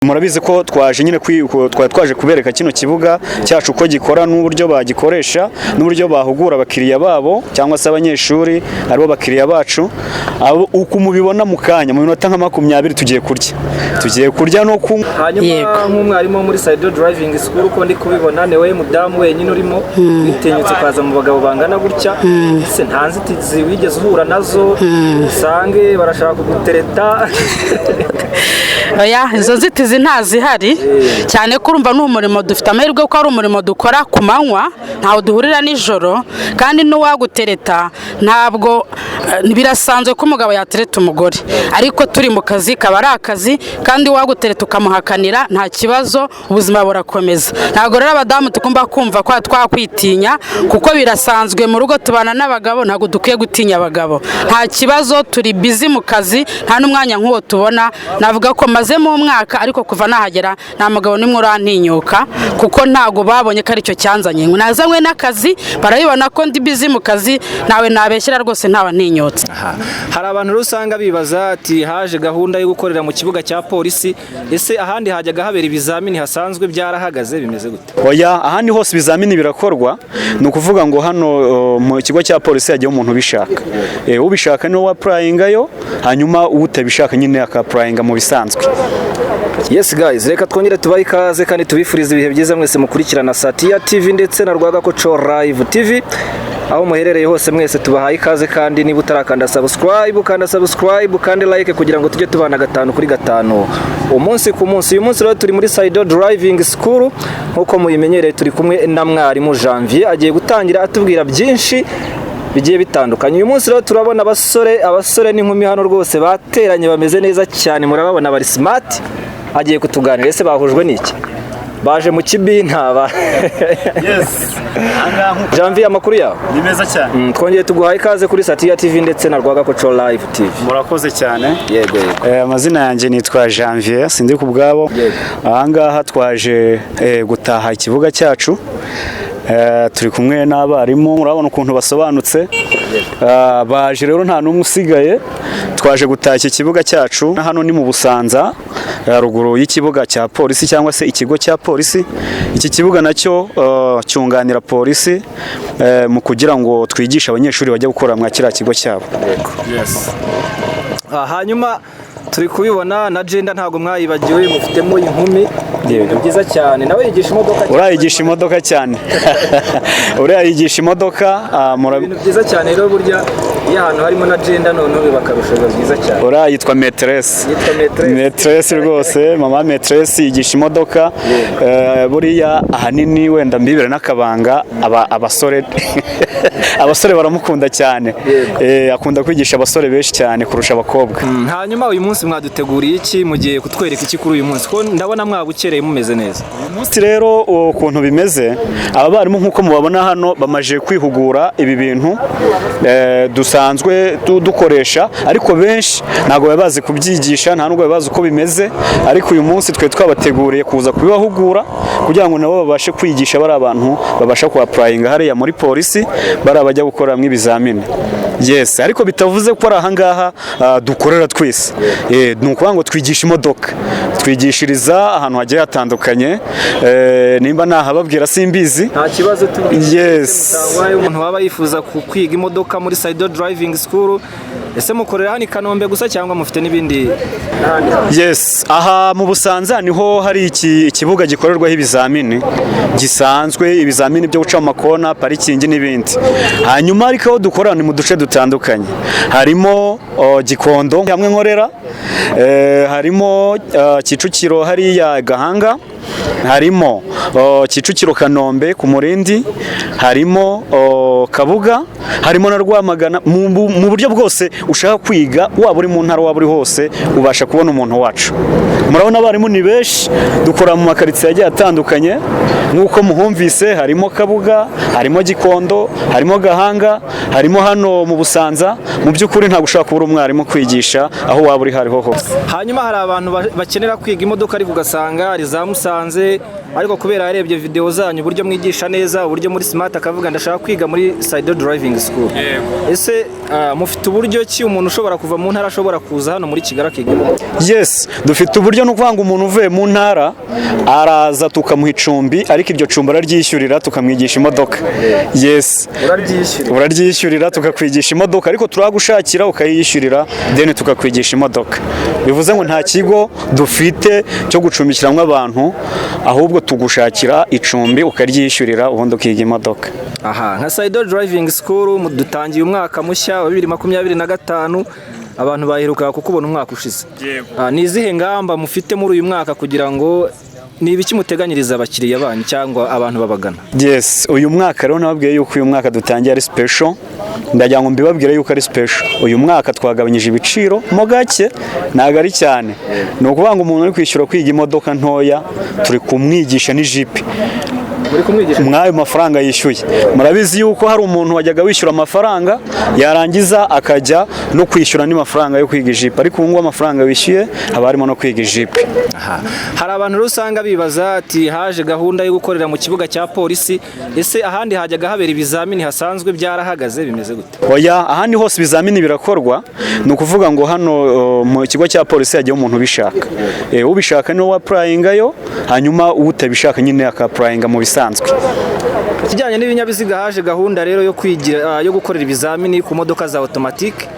Murabizi ko twaje nyine twari twaje kubereka kino kibuga cyacu uko gikora n'uburyo bagikoresha n'uburyo bahugura abakiriya babo cyangwa se abanyeshuri aribo bakiriya bacu. Abo uko mubibona, mu kanya, mu minota nka 20 tugiye kurya no kunywa. Hanyuma Yego. nk'umwarimu wo muri Saido Driving School, uko ndi kubibona, ni wowe mudamu wenyine urimo witinyutse ukaza mu bagabo bangana gutya. Ese nta nzitizi wigeze uhura nazo, usange barashaka kugutereta? Oya, izo nzitizi ntazihari, cyane ko urumva ni umurimo dufite amahirwe ko ari umurimo dukora ku manywa, ntawe duhurira nijoro. Kandi n'uwagutereta ntabwo birasanzwe ko umugabo yatereta umugore, ariko turi mu kazi kaba ari akazi. Kandi uwagutereta ukamuhakanira, nta kibazo, ubuzima burakomeza. Ntabwo rero abadamu tugomba kumva ko twakwitinya, kuko birasanzwe mu rugo tubana n'abagabo. Ntabwo dukwiye gutinya abagabo, nta kibazo. Turi busy mu kazi, nta n'umwanya nk'uwo tubona. Navuga ko mazemo umwaka, ariko kuva nahagera nta mugabo n'umwe urantinyuka, kuko ntabwo babonye ko aricyo cyanzanye. Nazanywe n'akazi, barabibona ko ndi busy mu kazi. Ntawe nabeshyira rwose, ntawe ntinyutse. Aha. Hari abantu rero usanga bibaza ati haje gahunda yo gukorera mu kibuga cya polisi, ese ahandi hajyaga habera ibizamini hasanzwe byarahagaze, bimeze gute? Oya, ahandi hose ibizamini birakorwa. Ni ukuvuga ngo hano mu kigo cya polisi hagiye umuntu ubishaka. Ubishaka niwe wa-applyingayo, hanyuma utabishaka nyine aka-applyinga mu bisanzwe. Yes guys, reka twongere tubahe ikaze kandi tubifurize ibihe byiza mwese mukurikirana Satiya TV ndetse na Rwagakoco Live TV. Aho muherereye hose mwese tubahaye ikaze, kandi niba utarakanda subscribe, kanda subscribe kandi like kugira ngo tujye tubana gatanu kuri gatanu, umunsi ku munsi. Uyu munsi rero turi muri Saido Driving School nk'uko muyimenyereye, turi kumwe na mwarimu Janvier, agiye gutangira atubwira byinshi bigiye bitandukanye. Uyu munsi rero turabona abasore n'inkumi hano rwose bateranye, bameze neza cyane, murababona bari smart. Agiye kutuganira. Ese bahujwe n'iki? Baje mu kibina ba Janvier, amakuru yawe? Ni meza cyane. Twongeye tuguhaye ikaze kuri Satiya TV ndetse na Rwagakoco Live TV. Murakoze cyane. Yego. Amazina yanjye nitwa Janvier sindi ku bwabo. Ahangaha twaje gutaha ikibuga cyacu. Turi kumwe n'abarimu, murabona ukuntu basobanutse. Baje rero nta n'umwe usigaye, twaje gutaha iki kibuga cyacu. Hano ni mu Busanza, ruguru y'ikibuga cya polisi cyangwa se ikigo cya polisi. Iki kibuga nacyo cyunganira polisi mu kugira ngo twigishe abanyeshuri bajya gukora mwa kiriya kigo cyabo. Hanyuma turi kubibona na gender ntabwo mwayibagiwe, mufitemo inkumi. Ni ibintu byiza cyane. Nawe yigisha imodoka cyane? Uriya yigisha imodoka cyane, uriya yigisha imodoka. Ibintu byiza cyane rero, burya iyo ahantu harimo na gender noneho biba akarusho, biba byiza cyane. Uriya yitwa maîtresse. Yitwa maîtresse. Maîtresse rwose, mama maîtresse yigisha imodoka. Buriya ahanini wenda mbibere n'akabanga, abasore baramukunda cyane. Akunda kwigisha abasore benshi cyane kurusha abakobwa. Hanyuma uyu munsi mwaduteguriye iki? Mugiye kutwereka iki kuri uyu munsi, ko ndabona mwabukereye mumeze neza? Uyu munsi rero ukuntu bimeze, aba barimu nk'uko mubabona hano bamaze kwihugura ibi bintu dusanzwe dukoresha, ariko benshi ntabwo baba bazi kubyigisha, nta nubwo baba bazi uko bimeze. Ariko uyu munsi twe twabateguriye kuza kubibahugura kugira ngo nabo babashe kwigisha bari abantu babasha kuha-applyinga hariya muri polisi, bari abajya gukoreramo ibizamini. Yes, ariko bitavuze ko ari ahangaha dukorera twese. Ni ukuvuga ngo twigisha imodoka, twigishiriza ahantu hagiye hatandukanye. Nimba nahababwira simbizi. Nta kibazo, tubwire. Yes. Mutangwaye umuntu waba yifuza kwiga imodoka muri Saido Driving School, ese mukorera hano i Kanombe gusa cyangwa mufite n'ibindi n'ahandi hantu? Yes, aha mu Busanza niho hari ikibuga gikorerwaho ibizamini gisanzwe, ibizamini byo guca mu makona, parikingi n'ibindi. Hanyuma ariko aho dukora ni mu duce dutandukanye, harimo Gikondo hamwe nkorera, harimo Kicukiro hariya Gahanga, harimo Kicukiro Kanombe ku Murindi, harimo Kabuga, harimo na Rwamagana. Mu buryo bwose ushaka kwiga, waba uri mu ntara, waba uri hose, ubasha kubona umuntu wacu. Murabona abarimu ni benshi, dukora mu makaritsiye agiye atandukanye nk'uko muhumvise: harimo Kabuga, harimo Gikondo, harimo Gahanga, harimo hano mu Busanza. Mu by'ukuri ntabwo ushobora kubura umwarimu kwigisha aho waba uri hariho hose. Hanyuma hari abantu bakenera kwiga imodoka, ariko ugasanga hari za Musanze. Musanze, ariko kubera yarebye video zanyu, uburyo mwigisha neza, uburyo muri smart, akavuga ndashaka kwiga muri Saido Driving School. Ese mufite uburyo ki umuntu ushobora kuva mu ntara ashobora kuza hano muri Kigali akiga imodoka? Yes, dufite uburyo. Ni ukuvuga ngo umuntu uvuye mu ntara araza tukamuha icumbi, ariko iryo cumbi araryishyurira, tukamwigisha imodoka. Yes. Uraryishyura? Uraryishyurira tukakwigisha imodoka, ariko turagushakira ukayishyurira, then tukakwigisha imodoka. Bivuze ngo nta kigo dufite cyo gucumbikiramo abantu, ahubwo tugushakira icumbi ukaryishyurira, ubundi ukiga imodoka. Aha nka Saido Driving School dutangiye umwaka mushya wa 2025. Abantu baheruka kukubona umwaka ushize. Ni izihe ngamba mufite muri uyu mwaka, kugira ngo ni ibiki muteganyiriza abakiriya banyu cyangwa abantu babagana? Yes, uyu mwaka rero nababwiye yuko uyu mwaka dutangiye ari special. Ndagira ngo mbibabwire yuko ari special. Uyu mwaka twagabanyije ibiciro mo gake, ntabwo ari cyane. Ni ukuvuga ngo umuntu uri kwishyura kwiga imodoka ntoya, turi kumwigisha n'ijipe Muri kumwigisha? Mw'ayo mafaranga yishyuye. Murabizi yuko hari umuntu wajyaga wishyura amafaranga, yarangiza akajya no kwishyura andi mafaranga yo kwiga ijipe, ariko ubu ngubu amafaranga wishyuye haba harimo no kwiga ijipe. Aha. Hari abantu rero usanga bibaza ati haje gahunda yo gukorera mu kibuga cya polisi, ese ahandi hajyaga habera ibizamini hasanzwe byarahagaze, bimeze gute? Oya, ahandi hose ibizamini birakorwa. Ni ukuvuga ngo hano mu kigo cya polisi hajyaho umuntu ubishaka. Ubishaka niwe wa-applyingayo, hanyuma utabishaka nyine aka-applyinga mu bisanzwe. Ikijyanye n'ibinyabiziga, haje gahunda rero yo kwigira yo gukorera ibizamini ku modoka za automatique.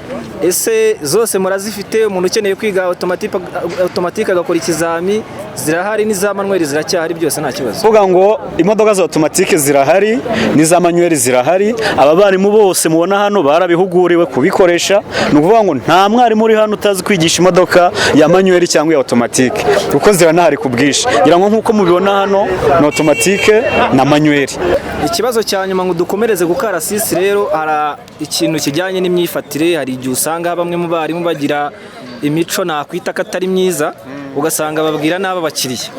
Ese zose murazifite? Umuntu ukeneye kwiga automatique agakora ikizami, zirahari? N'iza manuel ziracyahari, byose nta kibazo? Kuvuga ngo imodoka za automatique zirahari, n'iza manuel zirahari. Aba barimu bose mubona hano barabihuguriwe kubikoresha. Ni ukuvuga ngo nta mwarimu uri hano utazi kwigisha imodoka ya manuel cyangwa ya automatique, kuko ziranahari ku bwinshi. Ngira ngo nk'uko mubibona hano ni automatique na manuel. Ikibazo cya nyuma ngo dukomereze ku karasisi rero, hari ikintu kijyanye n'imyifatire. Hari igihe usanga bamwe mu barimu bagira imico nakwita ko atari myiza, ugasanga babwira nabi abakiriya,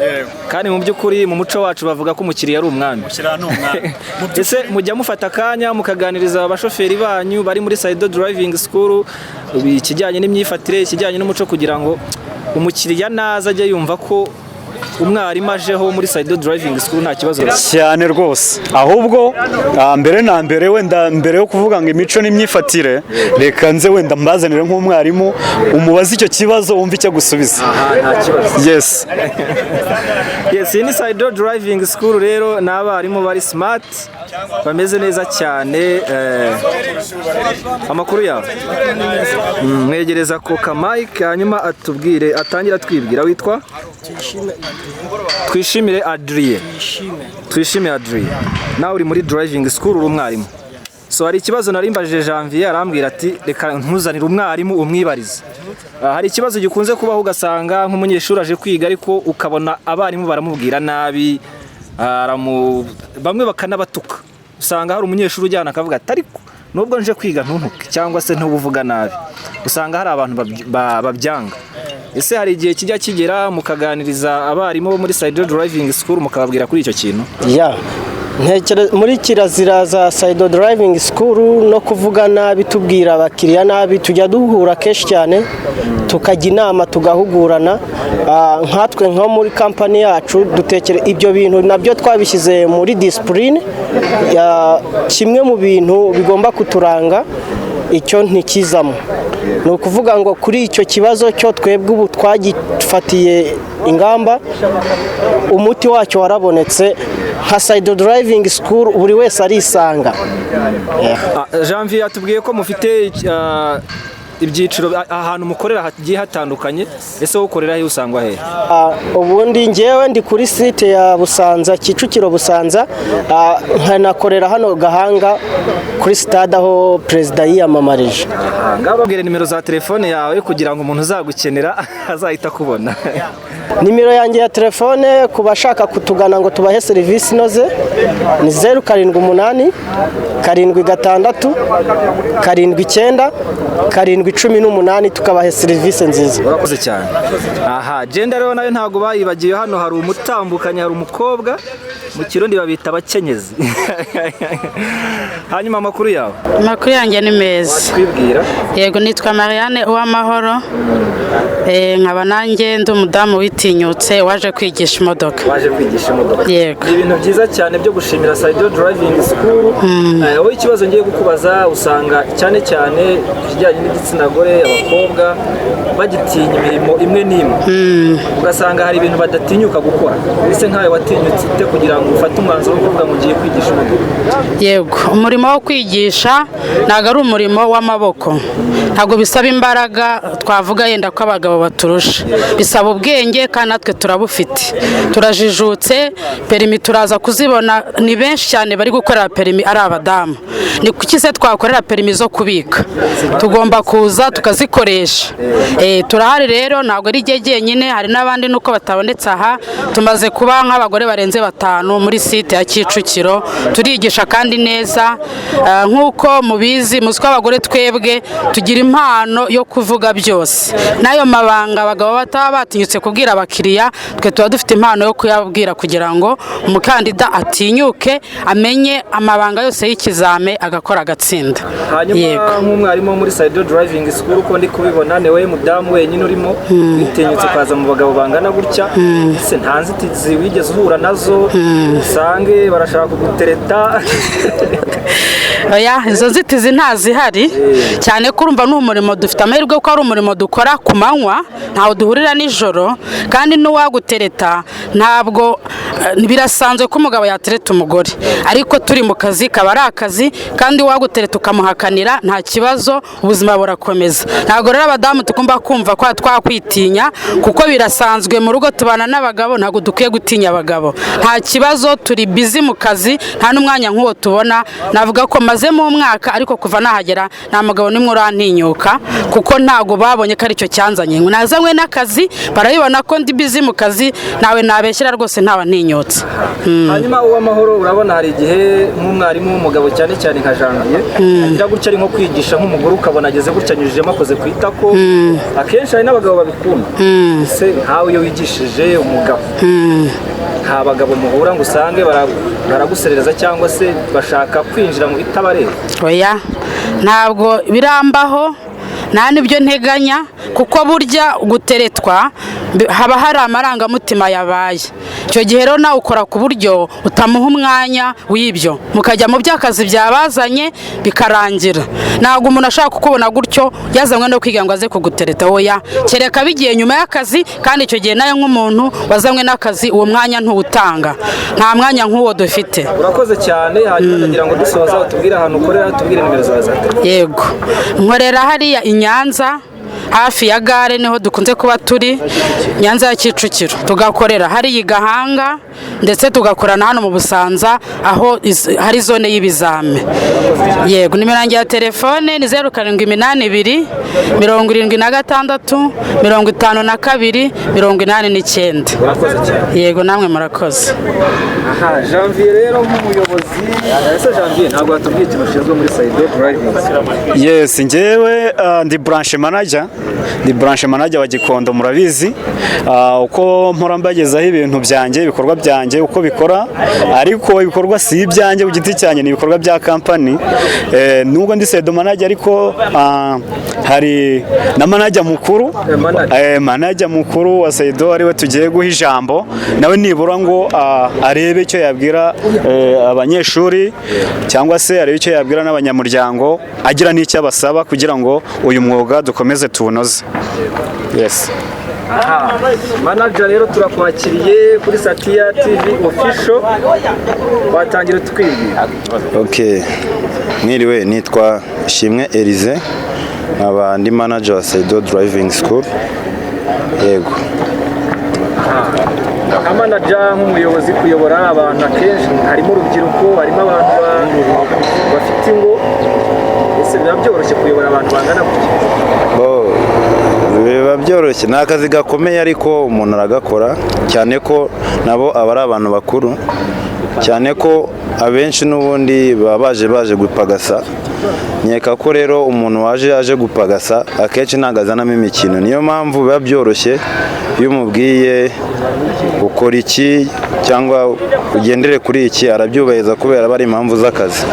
kandi mu by'ukuri mu muco wacu bavuga ko umukiriya ari umwami. Ese mujya mufata akanya mukaganiriza abashoferi banyu bari muri Saido Driving School ikijyanye n'imyifatire, ikijyanye n'umuco, kugira ngo umukiriya naza ajye yumva ko umwarimu ajeho muri Saido Driving School nta kibazo? Cyane rwose. Ahubwo mbere na mbere, wenda mbere yo kuvuga ngo imico n'imyifatire, reka nze wenda mbazanire nk'umwarimu, umubaze icyo kibazo, wumve icyo agusubiza. Aha nta kibazo. Yes. Yes, iyi ni Saido Driving School rero, ni abarimu bari smart, bameze neza cyane. Amakuru yawe? Mwegereza ko ka mic, hanyuma atubwire, atangire atwibwira. Witwa? Twishimire Adrien. Twishime Adrien, nawe uri muri driving school, uri umwarimu. So hari ikibazo nari mbajije Janvier, arambwira ati reka ntuzanire umwarimu umwibarize. Hari ikibazo gikunze kubaho, ugasanga nk'umunyeshuri aje kwiga, ariko ukabona abarimu baramubwira nabi, bamwe bakanabatuka. Usanga hari umunyeshuri ujyana akavuga ati ariko nubwo nje kwiga ntuntuke cyangwa se ntubuvuga nabi. Usanga hari abantu babyanga. Ese hari igihe kijya kigera mukaganiriza abarimu bo muri Saido Driving School, mukababwira kuri icyo kintu? Ya, muri kirazira za Saido Driving School no kuvuga nabi, tubwira abakiriya nabi, tujya duhura kenshi cyane tukajya inama, tugahugurana. Nkatwe nko muri kampani yacu dutekere ibyo bintu nabyo twabishyize muri discipline, kimwe mu bintu bigomba kuturanga, icyo ntikizamo. Ni ukuvuga ngo kuri icyo kibazo cyo twebwe ubu twagifatiye ingamba, umuti wacyo warabonetse. Nka Saido Driving School buri wese arisanga. Janvier yatubwiye ko mufite ibyiciro, ahantu mukorera hagiye hatandukanye. Ese wowe ukorera he, usangwa hehe? Ubundi ngewe ndi kuri site ya Busanza, Kicukiro Busanza, nkanakorera hano Gahanga kuri stade aho perezida yiyamamarije. Ngaho babwire nimero za telefone yawe kugira ngo umuntu uzagukenera azahita akubona. Nimero yanjye ya telefone ku bashaka kutugana ngo tubahe serivisi inoze ni 0787 679 718, tukabaha serivisi nziza. Urakoze cyane. Aha genda rero nayo ntabwo bayibagiwe. Hano hari umutambukanyi, hari umukobwa. Mu Kirundi babita abakenyezi. Hanyuma amakuru yawe? Amakuru yanjye ni meza. Twibwira. Yego, nitwa Marianne Uwamahoro. Nkaba nanjye ndi umudamu witinyutse waje kwigisha imodoka. Waje kwigisha imodoka. Yego. Ni ibintu byiza cyane byo gushimira Saido Driving School. Wowe ikibazo ngiye kukubaza, usanga cyane cyane ku kijyanye n'igitsina gore, abakobwa bagitinya imirimo imwe n'imwe, ugasanga hari ibintu badatinyuka gukora. Ese nkawe watinyutse ute kugira ngo ufate umwanzuro wo kuvuga ngo ugiye kwigisha imodoka? Yego, umurimo wo kwigisha ntabwo ari umurimo w'amaboko, ntabwo bisaba imbaraga twavuga yenda ko abagabo baturusha. Bisaba ubwenge, kandi natwe turabufite, turajijutse. Perimi turaza kuzibona, ni benshi cyane bari gukorera perimi ari abadamu. Ni kuki se twakorera perimi zo kubika? Tugomba kuza tukazikoresha. Turahari rero, ntabwo ari jye jyenyine, hari n'abandi nuko batabonetse aha. Tumaze kuba nk'abagore barenze batanu muri site ya Kicukiro, turigisha kandi neza. Nk'uko mubizi, muzi ko abagore twebwe tugira impano yo kuvuga byose, n'ayo mabanga abagabo bataba batinyutse kubwira abakiriya, twe tuba dufite impano yo kuyabwira kugira ngo umukandida atinyuke, amenye amabanga yose y'ikizame, agakora agatsinda. Hanyuma Yego. nk'umwarimu wo muri Saido Driving School, uko ndi kubibona ni wowe mudamu wenyine urimo witinyutse ukaza mu bagabo bangana gutya. Ese nta nzitizi wigeze uhura nazo, usange barashaka kugutereta? Oya, izo nzitizi ntazihari, cyane ko urumva ni umurimo dufite amahirwe ko ari umurimo dukora ku manywa, ntawe duhurira nijoro. Kandi n'uwagutereta ntabwo birasanzwe ko umugabo yatereta umugore, ariko turi mu kazi kaba ari akazi, kandi uwagutereta ukamuhakanira nta kibazo, ubuzima burakomeza. Ntabwo rero abadamu tugomba kumva ko twakwitinya, kuko birasanzwe mu rugo tubana n'abagabo, ntabwo dukwiye gutinya abagabo. Nta kibazo, turi busy mu kazi, nta n'umwanya nk'uwo tubona. Navuga ko mazemo umwaka, ariko kuva nahagera nta mugabo n'umwe urantinyuka, kuko ntabwo babonye ko aricyo cyanzanye. Nazanywe n'akazi, barabibona ko ndi busy mu kazi, ntawe nabeshyira rwose, ntaba ntinyutse. Hanyuma Uwamahoro, urabona hari igihe nk'umwarimu w'umugabo, cyane cyane nka Janvier, agira gutya ari nko kwigisha nk'umugore, ukabona ageze gutya anyujijemo akoze ku itako. Akenshi hari n'abagabo babikunda. Ese nkawe iyo wigishije umugabo, nta bagabo muhura ngo usange baraguserereza cyangwa se bashaka kwinjira mu bitabareba? Oya, ntabwo birambaho, nta n'ibyo nteganya, kuko burya guteretwa haba hari amarangamutima yabaye. Icyo gihe rero nawe ukora ku buryo utamuha umwanya w'ibyo, mukajya mu by'akazi byabazanye bikarangira. Ntabwo umuntu ashaka kukubona gutyo yazanywe no kwiga ngo aze kugutereta, oya, kereka bigiye nyuma y'akazi, kandi icyo gihe nawe nk'umuntu wazanywe n'akazi uwo mwanya ntuwutanga. Nta mwanya nk'uwo dufite. Urakoze cyane. Hanyuma ndagira ngo dusoza utubwire ahantu ukorera, tubwire nimero zawe za telefone. Yego, nkorera hariya i Nyanza hafi ya gare, niho dukunze kuba turi, Nyanza ya Kicukiro. Tugakorera hariya i Gahanga, ndetse tugakorana hano mu Busanza aho hari zone y'ibizame. Yego, nimero yanjye ya telefone ni 0782 76 52 89. Urakoze cyane. Yego, namwe murakoze. Aha Janvier rero nk'umuyobozi, ese Janvier ntabwo watubwiye ikintu ushinzwe muri Saido Driving? Yes, njyewe ndi branch manager, ndi branch manager wa Gikondo, murabizi. Uko mpora mbagezaho ibintu byanjye, ibikorwa byanjye uko bikora, ariko ibikorwa si ibyanjye ku giti cyanjye, ni ibikorwa bya company. Nubwo ndi Saido manager, ariko hari na manager mukuru. Manager. Manager mukuru wa Saido ariwe tugiye guha ijambo, nawe nibura ngo arebe icyo yabwira abanyeshuri, cyangwa se arebe icyo yabwira n'abanyamuryango, agira n'icyo abasaba kugira ngo uyu mwuga dukomeze tuwunoze. Yes. Aha manager rero turakwakiriye kuri Satiya TV Official, watangira twibwira. Ok, mwiriwe, nitwa Shimwe Elize, nkaba ndi manager wa Saido Driving School. Yego. Nka manager, nk'umuyobozi, kuyobora abantu akenshi harimo urubyiruko, harimo abantu bafite ingo. Ese biba byoroshye kuyobora abantu bangana gutya? Bo, biba byoroshye, ni akazi gakomeye ariko umuntu aragakora, cyane ko nabo aba ari abantu bakuru, cyane ko abenshi n'ubundi baba baje gupagasa. Nkeka ko rero umuntu waje aje gupagasa akenshi ntabwo azanamo imikino, niyo mpamvu biba byoroshye iyo umubwiye. Ukora iki cyangwa ugendere kuri iki, arabyubahiriza kubera aba ari impamvu z'akazi.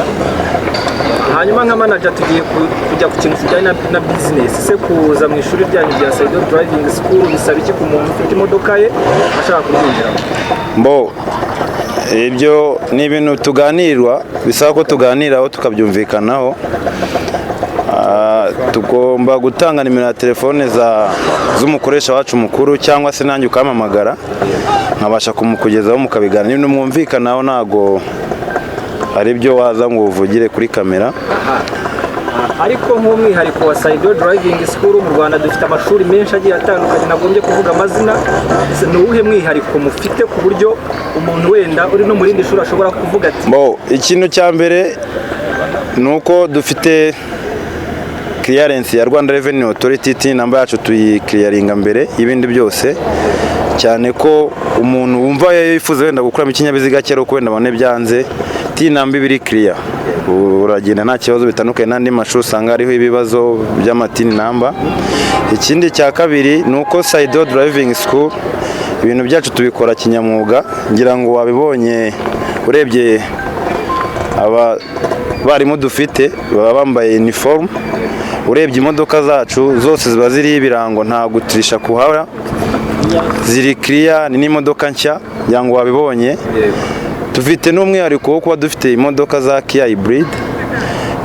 Hanyuma nka manager tugiye kujya ku kintu kijyanye na business. Ese kuza mu ishuri ryanyu rya Saido Driving School bisaba iki ku muntu ufite imodoka ye ashaka kuryinjiramo? Mbo ibyo ni ibintu tuganirwa, bisaba ko tuganiraho tukabyumvikanaho. Tugomba gutanga nimero ya telefone z'umukoresha wacu mukuru, cyangwa se nanjye ukampamagara nkabasha kumukugezaho mukabiganira. Ibintu mwumvikanaho, ntago ari byo waza ngo uvugire kuri kamera. Ariko nk'umwihariko wa Saido Driving School, mu Rwanda dufite amashuri menshi agiye atandukanye, nagombye kuvuga amazina. Ese ni uwuhe mwihariko mufite ku buryo umuntu wenda uri no mu rindi shuri ashobora kuvuga ati: Bo, ikintu cya mbere ni uko dufite clearance ya Rwanda Revenue Authority. TIN number yacu tuyiclearinga mbere y'ibindi byose, cyane ko umuntu wumva yifuza wenda gukuramo ikinyabiziga cye ari uko wenda abone byanze, TIN number iba iri clear, uragenda nta kibazo, bitandukanye n'andi mashuri usanga hariho ibibazo by'ama TIN number. Ikindi cya kabiri ni uko Saido Driving School ibintu byacu tubikora kinyamwuga. Ngira ngo wabibonye, urebye aba barimu dufite baba bambaye uniform, urebye imodoka zacu zose ziba ziriho ibirango, nta gutirisha kuhaba, ziri clear, ni n'imodoka nshya, ngira ngo wabibonye. Dufite n'umwihariko wo kuba dufite imodoka za Kia Hybrid.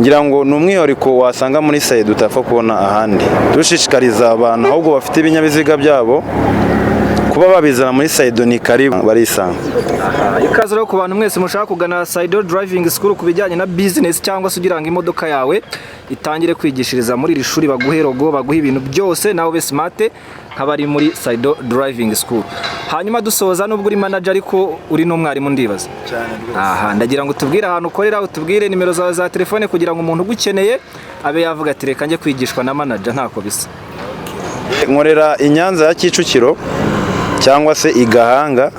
Ngira ngo ni umwihariko wasanga muri Saido utapfa kubona ahandi. Dushishikariza abantu ahubwo bafite ibinyabiziga byabo kuba babizana muri Saido, ni karibu, barisanga. Ikaze rero ku bantu mwese mushaka kugana Saido Driving School ku bijyanye na business, cyangwa se ugira ngo imodoka yawe itangire kwigishiriza muri iri shuri, baguhe logo, baguhe ibintu byose, nawe ube smart nk'abari muri Saido Driving School. Hanyuma dusoza, nubwo uri manager ariko uri n'umwarimu, ndibaza. Aha ndagira ngo tubwire ahantu ukorera, utubwire nimero zawe za telefone kugira ngo umuntu ugukeneye abe yavuga ati: "Reka njye kwigishwa na manager, ntako bisa." Nkorera i Nyanza ya Kicukiro cyangwa se i Gahanga,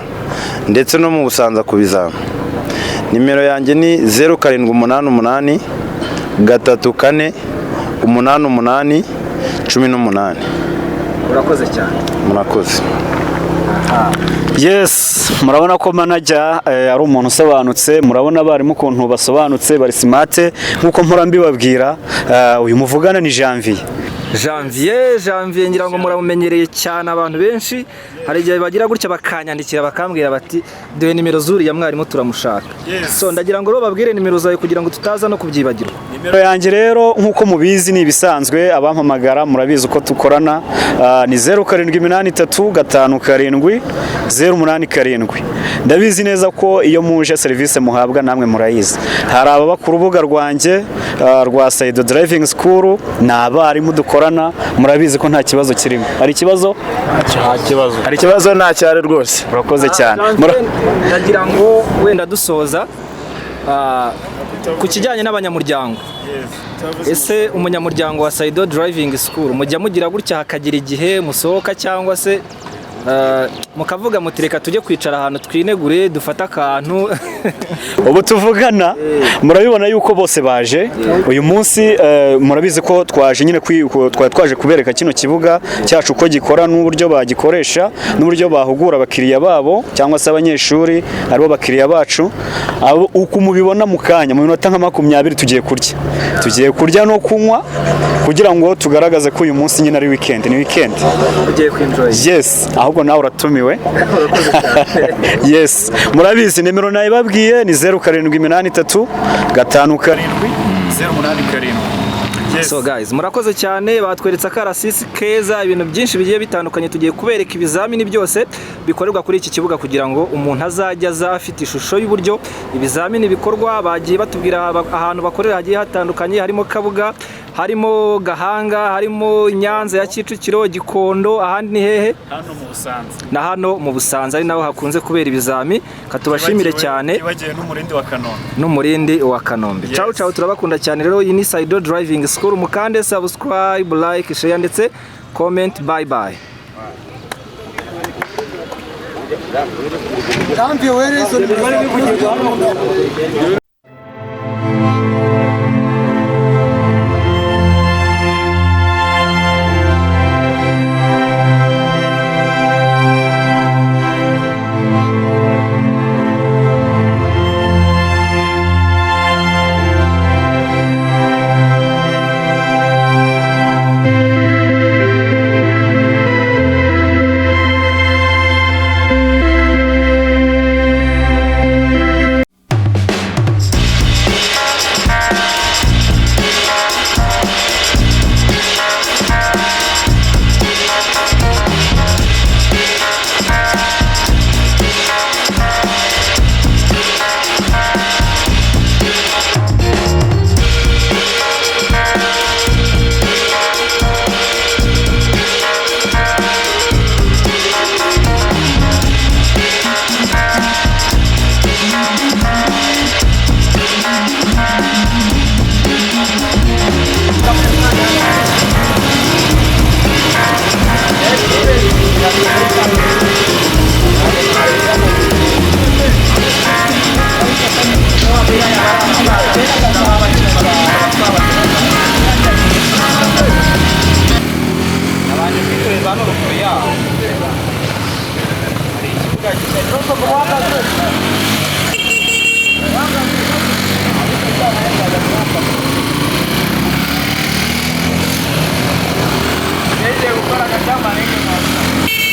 ndetse no mu Busanza ku bizami. Nimero yanjye ni 0788 34 88 18. Urakoze cyane. Murakoze. Yes, murabona ko manager ari umuntu usobanutse. Murabona abarimu ukuntu basobanutse, bari smart nk'uko mpora mbibabwira. Uyu muvugana ni Janvier. Janvier, Janvier, ngira ngo muramumenyereye cyane. Abantu benshi hari igihe bagira gutya bakanyandikira bakambwira bati: "Duhe nimero zuriya mwarimu, turamushaka." So ndagira ngo rero babwire nimero zawe kugira ngo tutaza no kubyibagirwa. Nimero yanjye rero, nk'uko mubizi, ni ibisanzwe, abampamagara murabizi uko dukorana, ni 0783 57 087. Ndabizi neza ko iyo muje serivisi muhabwa namwe murayizi. Hari ababa ku rubuga rwanjye rwa Saido Driving School, ni abarimu dukorana, murabizi ko nta kibazo kirimo. Hari ikibazo? Nta kibazo. Hari ikibazo? Ikibazo nta cyari rwose. Murakoze cyane. Janvier, ndagira ngo wenda dusoza ku kijyanye n'abanyamuryango. Ese umunyamuryango wa Saido Driving School mujya mugira gutya hakagira igihe musohoka, cyangwa se mukavuga muti: "Reka tujye kwicara ahantu twinegure, dufate akantu"? Ubu tuvugana murabibona yuko bose baje uyu munsi. Murabizi ko twaje nyine twari twaje kubereka kino kibuga cyacu uko gikora n'uburyo bagikoresha n'uburyo bahugura abakiriya babo cyangwa se abanyeshuri aribo bakiriya bacu. Uko mubibona, mu kanya mu minota nka 20 tugiye kurya no kunywa kugira ngo tugaragaze ko uyu munsi nyine ari weekend, ni weekend. Ugiye kwinjoy. Yes, ahubwo nawe uratumiwe. Yes, murabizi nimero nayibabwiye ni 0783 57 087. Yes. So guys, murakoze cyane. Batweretse akarasisi keza, ibintu byinshi bigiye bitandukanye. Tugiye kubereka ibizamini byose bikorerwa kuri iki kibuga kugira ngo umuntu azajye aza afite ishusho y'uburyo ibizamini bikorwa. Bagiye batubwira ahantu bakorera hagiye hatandukanye, harimo Kabuga, harimo Gahanga, harimo Nyanza ya Kicukiro, Gikondo, ahandi ni hehe? Hano mu Busanza. Na hano mu Busanza, ari naho hakunze kubera ibizami. Katubashimire cyane. Tibagiwe n'umurindi wa Kanombe. N'umurindi wa Kanombe. Yes. Ciao ciao, turabakunda cyane. Rero iyi ni Saido Driving School, mukande subscribe, like, share ndetse comment. Bye bye. Janvier, where is the Gukora agacamane.